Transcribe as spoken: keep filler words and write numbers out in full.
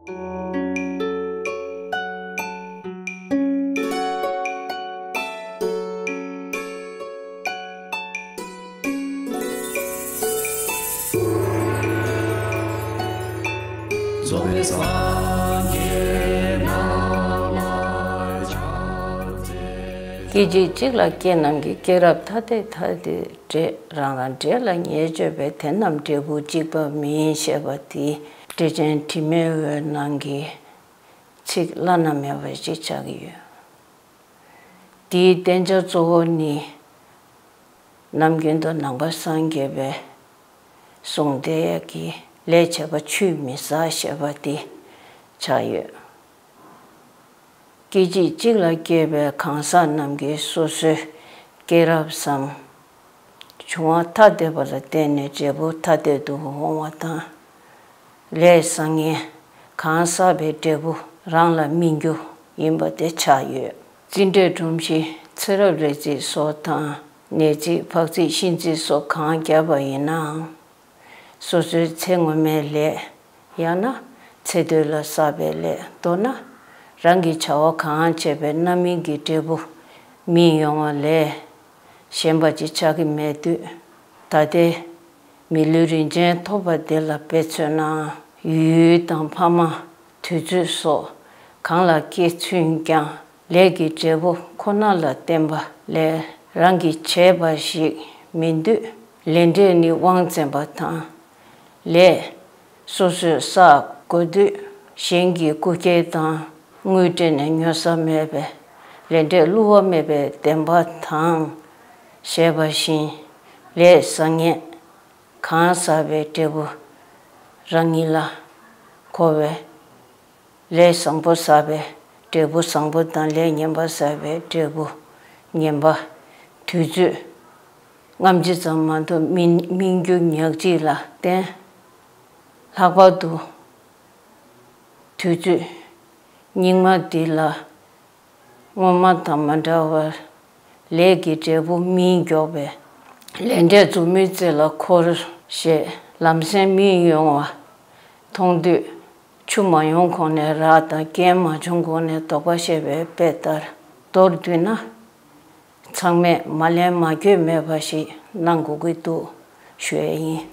སྐད་ཅིག་གཅིག་ལ་སྐྱེས་རྣམས་ཀྱི། སྐྱེས་རབས་ཐ་དད་ཐ་དད་འདྲེས། རང་རང་འདྲེས་ལ་ཉེར་སྤྱོད་པའི། དེ་རྣམས་འབྲས་བུ་གཅིག་པ་མིན། ཞེས་པ་དེ་འགྲེལ་ཆེན་དྲི་མེད་འོད་ནང་གི་ཚིག་བླ་ན་མེད་པ་ཞིག་ཆགས་ཀྱི་ཡོད། དེའི་བསྟན་བྱ་གཙོ་བོ་ནི། ནམ་རྒྱུན་དུ་ནང་པ་སངས་རྒྱས་པའི་གསུང་དེ་ཡ་གི་ལས་བྱས་པ་ཆུད་མི་ཟ་ཞེས་པ་དེ་ཆགས་ཡོད། སྐད་ཅིག་གཅིག་ལ་སྐྱེས་པའི་གང་ཟག་རྣམས་ཀྱི་སོ་སོའི་སྐྱེས་རབས་སམ། བྱུང་བ་ཐ་དད་པ་ལ་བརྟེན་ནས་འབྲས་བུ་ཐ་དད་དུ་འོང་བ་དང་། ལས་བཟང་ངན་གང་བསགས་པའི་འབྲས་བུ་རང་ལ་སྨིན་རྒྱུ་ཡིན་པ་དེ་ཆགས་ཡོད། རྩིས་འབྲས་སྒྲོམ་གཞི་ཚེ་རབས་རེ་རྩིས་སོགས་དང་། ནད་རྩིས་བག་རྩིས་གཤིན་རྩིས་སོགས་གང་བརྒྱབ་པ་ཡིན་ནའང་། སོ་སོའི་ཚེ་སྔོན་མའི་ལས། ཡང་ན་ཚེ་སྟོད་ལ་བསགས་པའི་ལས། མདོར་ན་རང་གིས་བྱ་བ་གང་བྱས་པའི་རྣམ་སྨིན་གྱི་འབྲས་བུ་སྨིན་ཡོང་བ་ལས་གཞན་པ་ཅིག་ཆགས་ཀྱི་མེད་དུས། ད་ལྟའི་མི་ལུས་རིན་ཆེན་ཐོབ་པ་འདི་ལ་དཔེ་མཚོན་ན། ཡུལ་དང་ཕ་མ་དུས་ཚོད་སོགས་གང་ལ་སྐྱེས་ཚུན་ཀྱང་། ལས་ཀྱི་འབྲས་བུ་ཁོ་ན་ལ་བརྟེན་པ་ལས་རང་གིས་བྱས་པ་ཞིག་མིན་དུས། ལས་འབྲས་ནི་དབང་བཙན་པ་དང་། ལས་སོ་སོས་བསགས་དགོས་དུས། གཞན་གྱི་རྐུ་འཁྱེར་དང་དངུལ་སྤྲད་ནས་ཉོ་ས་མེད་པས། ལས་འབྲས་བསླུ་བ་མེད་པའི་བདེན་པ་དང་། ཞེས་པ་བཞིན། ལས་བཟང་ངན་གང་བསགས་པའི་འབྲས་བུ་རང་ཉིད་ལ་འཁོར་བས། ལས་བཟང་པོ་བསགས་པའི་འབྲས་བུ་བཟང་པོ་དང་། ལས་ངན་པ་བསགས་པའི་འབྲས་བུ་ངན་པ། དུས་ཚོད་སྔ་ཕྱི་ཙམ་མ་གཏོགས་སྨིན་སྨིན་རྒྱུ་ཉག་གཅིག་ལ་བརྟེན། ལྷག་པར་དུ་དུས་ཚོད་སྙིགས་མ་འདི་ལ་སྔོན་མ་དང་མ་འདྲ་བར་ལས་ཀྱི་འབྲས་བུ་སྨིན་མགྱོགས་པས། ལས་འབྲས་མཛུབ་མོའི་རྩེ་ལ་འཁོར་ཞེས་ལམ་སེང་སྨིན་ཡོང་བ་མཐོང་དུས། ཆུ་མ་ཡོང་གོང་ནས་རག་དང་། རྐྱེན་མ་བྱུང་གོང་ནས་དོགས་པ་བཤད་པའི་དཔེ་ལྟར། མདོར་བསྡུས་ན། ཚང་མས་མ་ལན་མ་འགྱོད་མེད་པ་ཞིག་གནང་དགོས་ཀྱི་འདུག་ཞུ་ཡས་ཡིན།